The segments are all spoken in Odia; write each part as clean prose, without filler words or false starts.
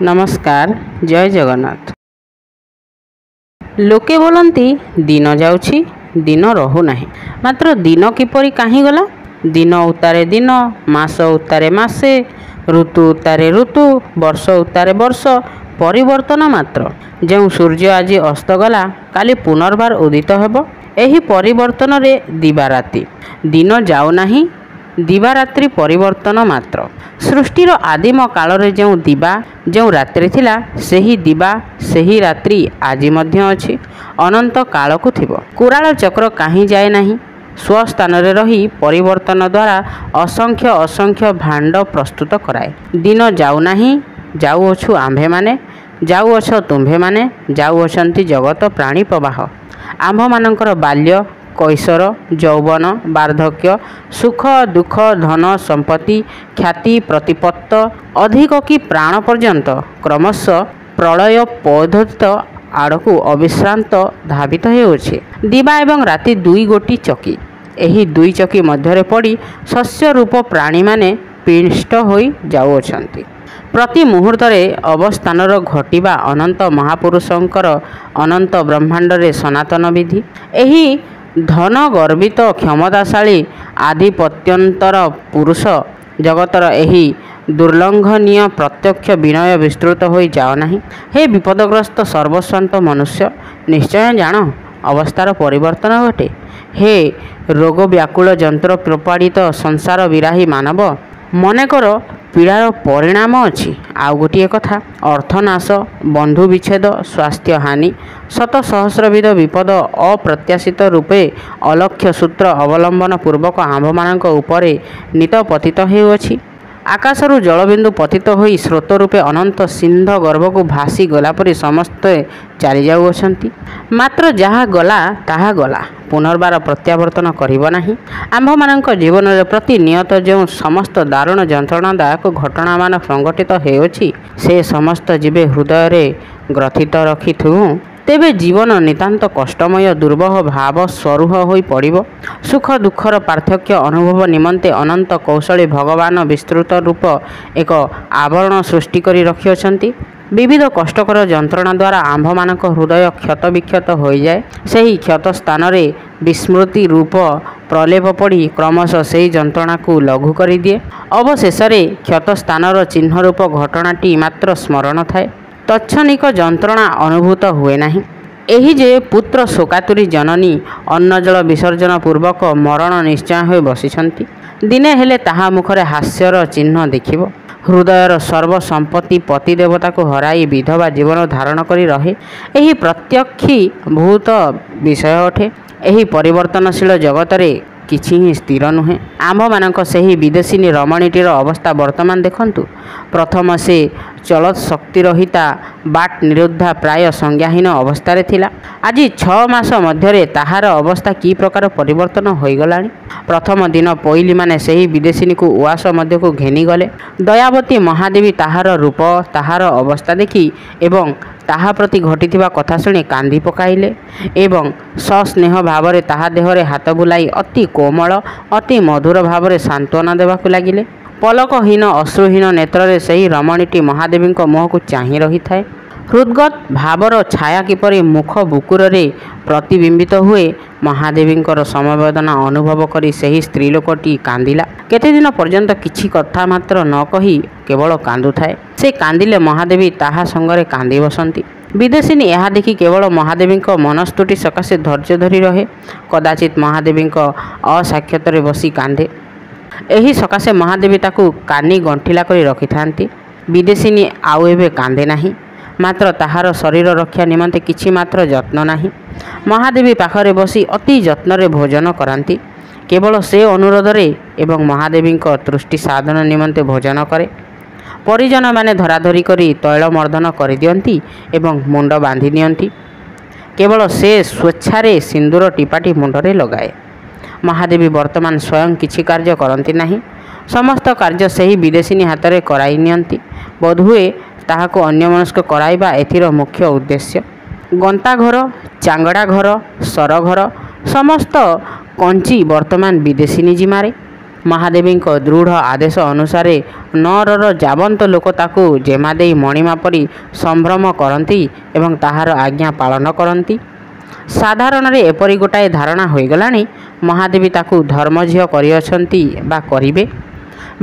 ନମସ୍କାର, ଜୟ ଜଗନ୍ନାଥ। ଲୋକେ ବୋଲନ୍ତି ଦିନ ଯାଉଛି, ଦିନ ରହୁନାହିଁ। ମାତ୍ର ଦିନ କିପରି କାହିଁ ଗଲା? ଦିନ ଉତ୍ତାରେ ଦିନ, ମାସ ଉତ୍ତାରେ ମାସେ, ଋତୁ ଉତ୍ତାରେ ଋତୁ, ବର୍ଷ ଉତ୍ତାରେ ବର୍ଷ, ପରିବର୍ତ୍ତନ ମାତ୍ର। ଯେଉଁ ସୂର୍ଯ୍ୟ ଆଜି ଅସ୍ତ ଗଲା, କାଲି ପୁନର୍ବାର ଉଦିତ ହେବ। ଏହି ପରିବର୍ତ୍ତନରେ ଦିବାରାତି। ଦିନ ଯାଉନାହିଁ, ଦିବାରାତ୍ରି ପରିବର୍ତ୍ତନ ମାତ୍ର। ସୃଷ୍ଟିର ଆଦିମ କାଳରେ ଯେଉଁ ଦିବା, ଯେଉଁ ରାତ୍ରି ଥିଲା, ସେହି ଦିବା ସେହି ରାତ୍ରି ଆଜି ମଧ୍ୟ ଅଛି, ଅନନ୍ତ କାଳକୁ ଥିବ। କୁରାଳ ଚକ୍ର କାହିଁ ଯାଏ ନାହିଁ, ସ୍ୱସ୍ଥାନରେ ରହି ପରିବର୍ତ୍ତନ ଦ୍ୱାରା ଅସଂଖ୍ୟ ଅସଂଖ୍ୟ ଭାଣ୍ଡ ପ୍ରସ୍ତୁତ କରାଏ। ଦିନ ଯାଉନାହିଁ, ଯାଉଅଛୁ ଆମ୍ଭେମାନେ, ଯାଉଅଛ ତୁମ୍ଭେମାନେ, ଯାଉଅଛନ୍ତି ଜଗତ ପ୍ରାଣୀ ପ୍ରବାହ। ଆମ୍ଭମାନଙ୍କର ବାଲ୍ୟ, କୈଶୋର, ଯୌବନ, ବାର୍ଦ୍ଧକ୍ୟ, ସୁଖ ଦୁଃଖ, ଧନ ସମ୍ପତ୍ତି, ଖ୍ୟାତି ପ୍ରତିପତ୍ତ, ଅଧିକ କି ପ୍ରାଣ ପର୍ଯ୍ୟନ୍ତ କ୍ରମଶଃ ପ୍ରଳୟ ପଦ୍ଧତି ଆଡ଼କୁ ଅବିଶ୍ରାନ୍ତ ଧାବିତ ହେଉଅଛି। ଦିବା ଏବଂ ରାତି ଦୁଇ ଗୋଟି ଚକି। ଏହି ଦୁଇ ଚକି ମଧ୍ୟରେ ପଡ଼ି ଶସ୍ୟ ରୂପ ପ୍ରାଣୀମାନେ ପିଷ୍ଟ ହୋଇ ଯାଉଅଛନ୍ତି। ପ୍ରତି ମୁହୂର୍ତ୍ତରେ ଅବସ୍ଥାନର ଘଟିବା ଅନନ୍ତ ମହାପୁରୁଷଙ୍କର ଅନନ୍ତ ବ୍ରହ୍ମାଣ୍ଡରେ ସନାତନ ବିଧି। ଏହି ଧନ ଗର୍ବିତ କ୍ଷମତାଶାଳୀ ଆଧିପତ୍ୟନ୍ତର ପୁରୁଷ ଜଗତର ଏହି ଦୁର୍ଲଙ୍ଘନୀୟ ପ୍ରତ୍ୟକ୍ଷ ବିନୟ ବିସ୍ତୃତ ହୋଇ ଯାଅ ନାହିଁ। ହେ ବିପଦଗ୍ରସ୍ତ ସର୍ବସ୍ୱାନ୍ତ ମନୁଷ୍ୟ, ନିଶ୍ଚୟ ଜାଣ ଅବସ୍ଥାର ପରିବର୍ତ୍ତନ ଘଟେ। ହେ ରୋଗ ବ୍ୟାକୁଳ ଯନ୍ତ୍ର ପ୍ରପାଡ଼ିତ ସଂସାର ବିରାହୀ ମାନବ, ମନେକର ପୀଡ଼ାର ପରିଣାମ ଅଛି। ଆଉ ଗୋଟିଏ କଥା, ଅର୍ଥନାଶ, ବନ୍ଧୁ ବିଚ୍ଛେଦ, ସ୍ୱାସ୍ଥ୍ୟ ହାନି, ଶତ ସହସ୍ରବିଧ ବିପଦ ଅପ୍ରତ୍ୟାଶିତ ରୂପେ ଅଲକ୍ଷ୍ୟ ସୂତ୍ର ଅବଲମ୍ବନ ପୂର୍ବକ ଆମ୍ଭମାନଙ୍କ ଉପରେ ନିତ ପତିତ ହେଉଅଛି। ଆକାଶରୁ ଜଳବିନ୍ଦୁ ପତିତ ହୋଇ ସ୍ରୋତ ରୂପେ ଅନନ୍ତ ସିନ୍ଧୁ ଗର୍ଭକୁ ଭାସି ଗଲାପରି ସମସ୍ତେ ଚାଲିଯାଉଅଛନ୍ତି। ମାତ୍ର ଯାହା ଗଲା ତାହା ଗଲା, ପୁନର୍ବାର ପ୍ରତ୍ୟାବର୍ତ୍ତନ କରିବ ନାହିଁ। ଆମ୍ଭମାନଙ୍କ ଜୀବନରେ ପ୍ରତିନିୟତ ଯେଉଁ ସମସ୍ତ ଦାରୁଣ ଯନ୍ତ୍ରଣାଦାୟକ ଘଟଣାମାନ ସଂଘଟିତ ହେଉଅଛି, ସେ ସମସ୍ତ ଯେବେ ହୃଦୟରେ ଗ୍ରଥିତ ରଖିଥିବୁଁ, ତେବେ ଜୀବନ ନିତାନ୍ତ କଷ୍ଟମୟ ଦୁର୍ବହ ଭାବ ସରୁହ ହୋଇ ପଡ଼ିବ। ସୁଖ ଦୁଃଖର ପାର୍ଥକ୍ୟ ଅନୁଭବ ନିମନ୍ତେ ଅନନ୍ତ କୌଶଳୀ ଭଗବାନ ବିସ୍ତୃତ ରୂପ ଏକ ଆବରଣ ସୃଷ୍ଟି କରି ରଖିଅଛନ୍ତି। ବିବିଧ କଷ୍ଟକର ଯନ୍ତ୍ରଣା ଦ୍ୱାରା ଆମ୍ଭମାନଙ୍କ ହୃଦୟ କ୍ଷତ ବିକ୍ଷତ ହୋଇଯାଏ। ସେହି କ୍ଷତ ସ୍ଥାନରେ ବିସ୍ମୃତି ରୂପ ପ୍ରଲେପ ପଡ଼ି କ୍ରମଶଃ ସେହି ଯନ୍ତ୍ରଣାକୁ ଲଘୁ କରିଦିଏ। ଅବଶେଷରେ କ୍ଷତ ସ୍ଥାନର ଚିହ୍ନରୂପ ଘଟଣାଟି ମାତ୍ର ସ୍ମରଣ ଥାଏ, ତତ୍କ୍ଷଣିକ ଯନ୍ତ୍ରଣା ଅନୁଭୂତ ହୁଏ ନାହିଁ। ଏହି ଯେ ପୁତ୍ର ଶୋକାତୁରୀ ଜନନୀ ଅନ୍ନଜଳ ବିସର୍ଜନ ପୂର୍ବକ ମରଣ ନିଶ୍ଚୟ ହୋଇ ବସିଛନ୍ତି, ଦିନେ ହେଲେ ତାହା ମୁଖରେ ହାସ୍ୟର ଚିହ୍ନ ଦେଖିବ? ହୃଦୟର ସର୍ବସମ୍ପତ୍ତି ପତି ଦେବତାକୁ ହରାଇ ବିଧବା ଜୀବନ ଧାରଣ କରି ରହେ, ଏହି ପ୍ରତ୍ୟକ୍ଷୀଭୂତ ବିଷୟ ଅଟେ। ଏହି ପରିବର୍ତ୍ତନଶୀଳ ଜଗତରେ କିଛି ହିଁ ସ୍ଥିର ନୁହେଁ। ଆମ୍ଭମାନଙ୍କ ସେହି ବିଦେଶିନୀ ରମଣୀଟିର ଅବସ୍ଥା ବର୍ତ୍ତମାନ ଦେଖନ୍ତୁ। ପ୍ରଥମ ସେ ଚଳତ୍ ଶକ୍ତିରହିତା, ବାଟ୍ ନିରୁଦ୍ଧା, ପ୍ରାୟ ସଂଜ୍ଞାହୀନ ଅବସ୍ଥାରେ ଥିଲା। ଆଜି 6 ମାସ ମଧ୍ୟରେ ତାହାର ଅବସ୍ଥା କି ପ୍ରକାର ପରିବର୍ତ୍ତନ ହୋଇଗଲାଣି! ପ୍ରଥମ ଦିନ ପୋଇଲିମାନେ ସେହି ବିଦେଶିନୀକୁ ଉଆସ ମଧ୍ୟକୁ ଘେନିଗଲେ। ଦୟାବତୀ ମହାଦେବୀ ତାହାର ରୂପ, ତାହାର ଅବସ୍ଥା ଦେଖି ଏବଂ ତାହା ପ୍ରତି ଘଟିଥିବା କଥା ଶୁଣି କାନ୍ଦି ପକାଇଲେ ଏବଂ ସସ୍ନେହ ଭାବରେ ତାହା ଦେହରେ ହାତ ବୁଲାଇ ଅତି କୋମଳ, ଅତି ମଧୁର ଭାବରେ ସାନ୍ତ୍ୱନା ଦେବାକୁ ଲାଗିଲେ। ପଲକହୀନ ଅଶ୍ରୁହୀନ ନେତ୍ରରେ ସେହି ରମଣୀଟି ମହାଦେବୀଙ୍କ ମୁହଁକୁ ଚାହିଁ ରହିଥାଏ। ହୃଦ୍ଗତ ଭାବର ଛାୟା କିପରି ମୁଖ ବୁକୁରରେ ପ୍ରତିବିମ୍ବିତ ହୁଏ, ମହାଦେବୀଙ୍କର ସମବେଦନା ଅନୁଭବ କରି ସେହି ସ୍ତ୍ରୀଲୋକଟି କାନ୍ଦିଲା। କେତେଦିନ ପର୍ଯ୍ୟନ୍ତ କିଛି କଥା ମାତ୍ର ନ କହି କେବଳ କାନ୍ଦୁଥାଏ। ସେ କାନ୍ଦିଲେ ମହାଦେବୀ ତାହା ସଙ୍ଗରେ କାନ୍ଦି ବସନ୍ତି। ବିଦେଶିନୀ ଏହା ଦେଖି କେବଳ ମହାଦେବୀଙ୍କ ମନସ୍ତୁତି ସକାଶେ ଧୈର୍ଯ୍ୟ ଧରି ରହେ। କଦାଚିତ୍ ମହାଦେବୀଙ୍କ ଅସାକ୍ଷାତରେ ବସି କାନ୍ଦେ। ଏହି ସକାଶେ ମହାଦେବୀ ତାକୁ କାନି ଗଣ୍ଠିଲା କରି ରଖିଥାନ୍ତି। ବିଦେଶିନୀ ଆଉ ଏବେ କାନ୍ଦେ ନାହିଁ, ମାତ୍ର ତାହାର ଶରୀର ରକ୍ଷା ନିମନ୍ତେ କିଛି ମାତ୍ର ଯତ୍ନ ନାହିଁ। ମହାଦେବୀ ପାଖରେ ବସି ଅତି ଯତ୍ନରେ ଭୋଜନ କରାନ୍ତି। କେବଳ ସେ ଅନୁରୋଧରେ ଏବଂ ମହାଦେବୀଙ୍କ ତୃଷ୍ଟି ସାଧନ ନିମନ୍ତେ ଭୋଜନ କରେ। ପରିଜନମାନେ ଧରାଧରି କରି ତୈଳମର୍ଦ୍ଦନ କରିଦିଅନ୍ତି ଏବଂ ମୁଣ୍ଡ ବାନ୍ଧି ଦିଅନ୍ତି। କେବଳ ସେ ସ୍ୱେଚ୍ଛାରେ ସିନ୍ଦୂର ଟିପାଟି ମୁଣ୍ଡରେ ଲଗାଏ। ମହାଦେବୀ ବର୍ତ୍ତମାନ ସ୍ୱୟଂ କିଛି କାର୍ଯ୍ୟ କରନ୍ତି ନାହିଁ। ସମସ୍ତ କାର୍ଯ୍ୟ ସେହି ବିଦେଶିନୀ ହାତରେ କରାଇ ନିଅନ୍ତି। ବୋଧହୁଏ ତାହାକୁ ଅନ୍ୟମନସ୍କ କରାଇବା ଏଥିର ମୁଖ୍ୟ ଉଦ୍ଦେଶ୍ୟ। ଗନ୍ତାଘର, ଚାଙ୍ଗଡ଼ା ଘର, ସରଘର ସମସ୍ତ କଞ୍ଚି ବର୍ତ୍ତମାନ ବିଦେଶିନୀ ଜିମାରେ। ମହାଦେବୀଙ୍କ ଦୃଢ଼ ଆଦେଶ ଅନୁସାରେ ନଅରର ଯାବନ୍ତ ଲୋକ ତାକୁ ଜେମାଦେଈ ମଣିମା ପରି ସମ୍ଭ୍ରମ କରନ୍ତି ଏବଂ ତାହାର ଆଜ୍ଞା ପାଳନ କରନ୍ତି। ସାଧାରଣରେ ଏପରି ଗୋଟାଏ ଧାରଣା ହୋଇଗଲାଣି, ମହାଦେବୀ ତାକୁ ଧର୍ମଝିଅ କରିଅଛନ୍ତି ବା କରିବେ।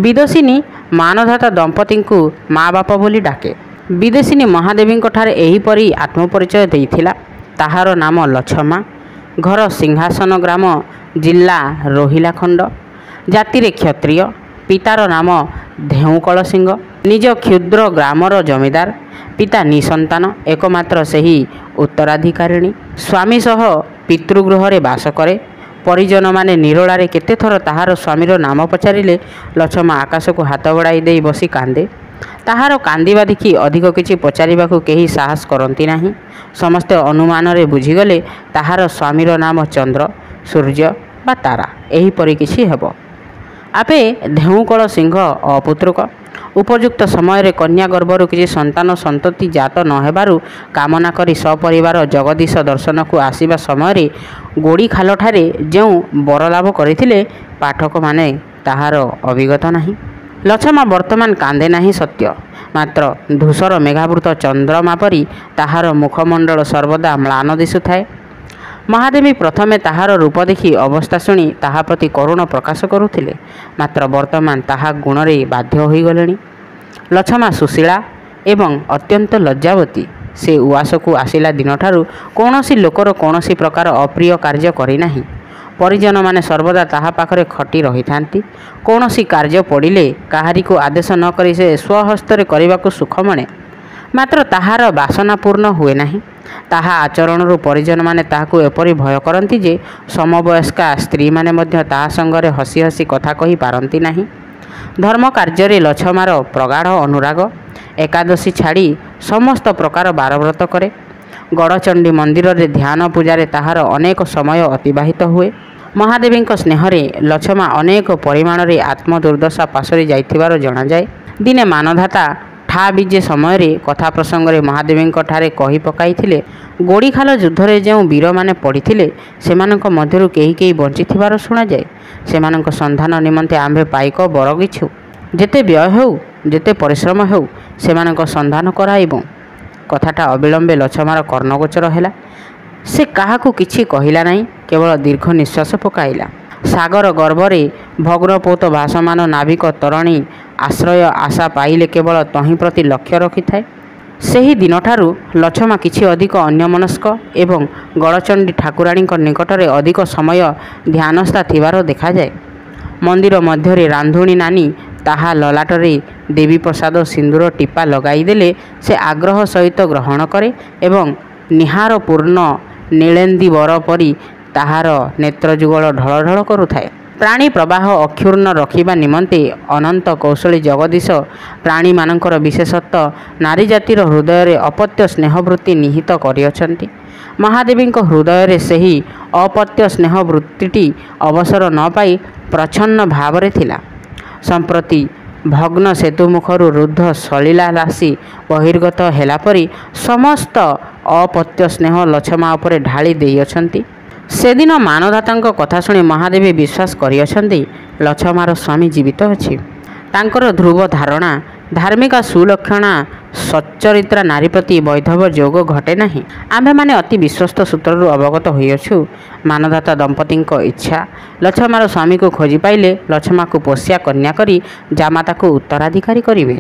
ବିଦେଶିନୀ ମାନଧାତା ଦମ୍ପତିଙ୍କୁ ମା ବାପ ବୋଲି ଡାକେ। ବିଦେଶିନୀ ମହାଦେବୀଙ୍କଠାରେ ଏହିପରି ଆତ୍ମପରିଚୟ ଦେଇଥିଲା। ତାହାର ନାମ ଲଛମା। ଘର ସିଂହାସନ ଗ୍ରାମ, ଜିଲ୍ଲା ରୋହିଲାଖଣ୍ଡ। ଜାତିରେ କ୍ଷତ୍ରିୟ। ପିତାର ନାମ ଧେଉଁକଳ ସିଂହ। ନିଜ କ୍ଷୁଦ୍ର ଗ୍ରାମର ଜମିଦାର। ପିତା ନିଃସନ୍ତାନ, ଏକମାତ୍ର ସେହି ଉତ୍ତରାଧିକାରିଣୀ। ସ୍ୱାମୀ ସହ ପିତୃଗୃହରେ ବାସ କରେ। ପରିଜନମାନେ ନିରୋଳାରେ କେତେଥର ତାହାର ସ୍ୱାମୀର ନାମ ପଚାରିଲେ ଲଛମା ଆକାଶକୁ ହାତ ବଢ଼ାଇ ଦେଇ ବସି କାନ୍ଦେ। ତାହାର କାନ୍ଦିବା ଦେଖି ଅଧିକ କିଛି ପଚାରିବାକୁ କେହି ସାହସ କରନ୍ତି ନାହିଁ। ସମସ୍ତେ ଅନୁମାନରେ ବୁଝିଗଲେ ତାହାର ସ୍ୱାମୀର ନାମ ଚନ୍ଦ୍ର, ସୂର୍ଯ୍ୟ ବା ତାରା ଏହିପରି କିଛି ହେବ। ଆପେ ଧେଉଁକଳ ସିଂହ ଅପୁତ୍ରକ। ଉପଯୁକ୍ତ ସମୟରେ କନ୍ୟା ଗର୍ଭରୁ କିଛି ସନ୍ତାନ ସନ୍ତତି ଜାତ ନ ହେବାରୁ କାମନା କରି ସପରିବାର ଜଗଦୀଶ ଦର୍ଶନକୁ ଆସିବା ସମୟରେ ଗୋଡ଼ିଖାଲଠାରେ ଯେଉଁ ବରଲାଭ କରିଥିଲେ, ପାଠକମାନେ ତାହାର ଅବିଗତ ନାହିଁ। ଲଛମା ବର୍ତ୍ତମାନ କାନ୍ଦେ ନାହିଁ ସତ୍ୟ, ମାତ୍ର ଧୂସର ମେଘାବୃତ ଚନ୍ଦ୍ରମା ପରି ତାହାର ମୁଖମଣ୍ଡଳ ସର୍ବଦା ମ୍ଳାନ ଦିଶୁଥାଏ। ମହାଦେବୀ ପ୍ରଥମେ ତାହାର ରୂପ ଦେଖି ଅବସ୍ଥା ଶୁଣି ତାହା ପ୍ରତି କରୁଣ ପ୍ରକାଶ କରୁଥିଲେ, ମାତ୍ର ବର୍ତ୍ତମାନ ତାହା ଗୁଣରେ ବାଧ୍ୟ ହୋଇଗଲେଣି। ଲଛମା ସୁଶୀଳା ଏବଂ ଅତ୍ୟନ୍ତ ଲଜ୍ଜାବତୀ। ସେ ଉଆସକୁ ଆସିଲା ଦିନଠାରୁ କୌଣସି ଲୋକର କୌଣସି ପ୍ରକାର ଅପ୍ରିୟ କାର୍ଯ୍ୟ କରିନାହିଁ। ପରିଜନମାନେ ସର୍ବଦା ତାହା ପାଖରେ ଖଟି ରହିଥାନ୍ତି। କୌଣସି କାର୍ଯ୍ୟ ପଡ଼ିଲେ କାହାରିକୁ ଆଦେଶ ନ କରି ସେ ସ୍ୱହସ୍ତରେ କରିବାକୁ ସୁଖ ମଣେ, ମାତ୍ର ତାହାର ବାସନା ପୂର୍ଣ୍ଣ ହୁଏ ନାହିଁ। ତାହା ଆଚରଣରୁ ପରିଜନମାନେ ତାହାକୁ ଏପରି ଭୟ କରନ୍ତି ଯେ ସମବୟସ୍କା ସ୍ତ୍ରୀମାନେ ମଧ୍ୟ ତାହା ସଙ୍ଗରେ ହସି ହସି କଥା କହି ପାରନ୍ତି ନାହିଁ। ଧର୍ମ କାର୍ଯ୍ୟରେ ଲଛମାର ପ୍ରଗାଢ଼ ଅନୁରାଗ। ଏକାଦଶୀ ଛାଡ଼ି ସମସ୍ତ ପ୍ରକାର ବାରବ୍ରତ କରେ। ଗଡ଼ଚଣ୍ଡୀ ମନ୍ଦିରରେ ଧ୍ୟାନ ପୂଜାରେ ତାହାର ଅନେକ ସମୟ ଅତିବାହିତ ହୁଏ। ମହାଦେବୀଙ୍କ ସ୍ନେହରେ ଲଛମା ଅନେକ ପରିମାଣରେ ଆତ୍ମଦୁର୍ଦ୍ଦଶା ପାଶୋରି ଯାଇଥିବାର ଜଣାଯାଏ। ଦିନେ ମାନଧାତା ଠା ବିଜେ ସମୟରେ କଥା ପ୍ରସଙ୍ଗରେ ମହାଦେବୀଙ୍କଠାରେ କହି ପକାଇଥିଲେ, ଗୋଡ଼ିଖାଲ ଯୁଦ୍ଧରେ ଯେଉଁ ବୀରମାନେ ପଡ଼ିଥିଲେ ସେମାନଙ୍କ ମଧ୍ୟରୁ କେହି କେହି ବଞ୍ଚିଥିବାର ଶୁଣାଯାଏ। ସେମାନଙ୍କ ସନ୍ଧାନ ନିମନ୍ତେ ଆମ୍ଭେ ପାଇକ ବରଗିଛୁ। ଯେତେ ବ୍ୟୟ ହେଉ, ଯେତେ ପରିଶ୍ରମ ହେଉ, ସେମାନଙ୍କ ସନ୍ଧାନ କରାଇବୁଁ। କଥାଟା ଅବିଳମ୍ବେ ଲଛମାର କର୍ଣ୍ଣଗୋଚର ହେଲା। ସେ କାହାକୁ କିଛି କହିଲା ନାହିଁ, କେବଳ ଦୀର୍ଘ ନିଶ୍ୱାସ ପକାଇଲା। ସାଗର ଗର୍ଭରେ ଭଗ୍ନପୋତ ଭାସମାନ ନାବିକ ତରଣୀ ଆଶ୍ରୟ ଆଶା ପାଇଲେ କେବଳ ତହିଁ ପ୍ରତି ଲକ୍ଷ୍ୟ ରଖିଥାଏ। ସେହି ଦିନଠାରୁ ଲଛମା କିଛି ଅଧିକ ଅନ୍ୟମନସ୍କ ଏବଂ ଗଡ଼ଚଣ୍ଡୀ ଠାକୁରାଣୀଙ୍କ ନିକଟରେ ଅଧିକ ସମୟ ଧ୍ୟାନସ୍ଥା ଥିବାର ଦେଖାଯାଏ। ମନ୍ଦିର ମଧ୍ୟରେ ରାନ୍ଧୁଣୀ ନାନୀ ତାହା ଲଲାଟରେ ଦେବୀପ୍ରସାଦ ସିନ୍ଦୁର ଟିପା ଲଗାଇଦେଲେ ସେ ଆଗ୍ରହ ସହିତ ଗ୍ରହଣ କରେ ଏବଂ ନୀହାରପୂର୍ଣ୍ଣ ନୀଳେନ୍ଦିବର ପରି ତାହାର ନେତ୍ରଯୁଗଳ ଢଳଢଳ କରୁଥାଏ। ପ୍ରାଣୀ ପ୍ରବାହ ଅକ୍ଷୁଣ୍ଣ ରଖିବା ନିମନ୍ତେ ଅନନ୍ତ କୌଶଳୀ ଜଗଦୀଶ ପ୍ରାଣୀମାନଙ୍କର, ବିଶେଷତଃ ନାରୀଜାତିର ହୃଦୟରେ ଅପତ୍ୟ ସ୍ନେହବୃତ୍ତି ନିହିତ କରିଅଛନ୍ତି। ମହାଦେବୀଙ୍କ ହୃଦୟରେ ସେହି ଅପତ୍ୟ ସ୍ନେହବୃତ୍ତିଟି ଅବସର ନ ପାଇ ପ୍ରଚ୍ଛନ୍ନ ଭାବରେ ଥିଲା। ସମ୍ପ୍ରତି ଭଗ୍ନ ସେତୁମୁଖରୁ ରୁଦ୍ଧ ସଲିଳା ରାଶି ବହିର୍ଗତ ହେଲା ପରି ସମସ୍ତ ଅପତ୍ୟ ସ୍ନେହ ଲଛମା ଉପରେ ଢାଳି ଦେଇଅଛନ୍ତି। ସେଦିନ ମାନଧାତାଙ୍କ କଥା ଶୁଣି ମହାଦେବୀ ବିଶ୍ୱାସ କରିଅଛନ୍ତି, ଲଛମାର ସ୍ୱାମୀ ଜୀବିତ ଅଛି। ତାଙ୍କର ଧ୍ରୁବ ଧାରଣା, ଧାର୍ମିକା ସୁଲକ୍ଷଣା ସଚ୍ଚରିତ୍ରା ନାରୀ ପ୍ରତି ବୈଧବ୍ୟ ଯୋଗ ଘଟେ ନାହିଁ। ଆମ୍ଭେମାନେ ଅତି ବିଶ୍ୱସ୍ତ ସୂତ୍ରରୁ ଅବଗତ ହୋଇଅଛୁ, ମାନଧାତା ଦମ୍ପତିଙ୍କ ଇଚ୍ଛା, ଲଛମାର ସ୍ୱାମୀକୁ ଖୋଜି ପାଇଲେ ଲଛମାକୁ ପୋଷ୍ୟା କନ୍ୟା କରି ଜାମାତାକୁ ଉତ୍ତରାଧିକାରୀ କରିବେ।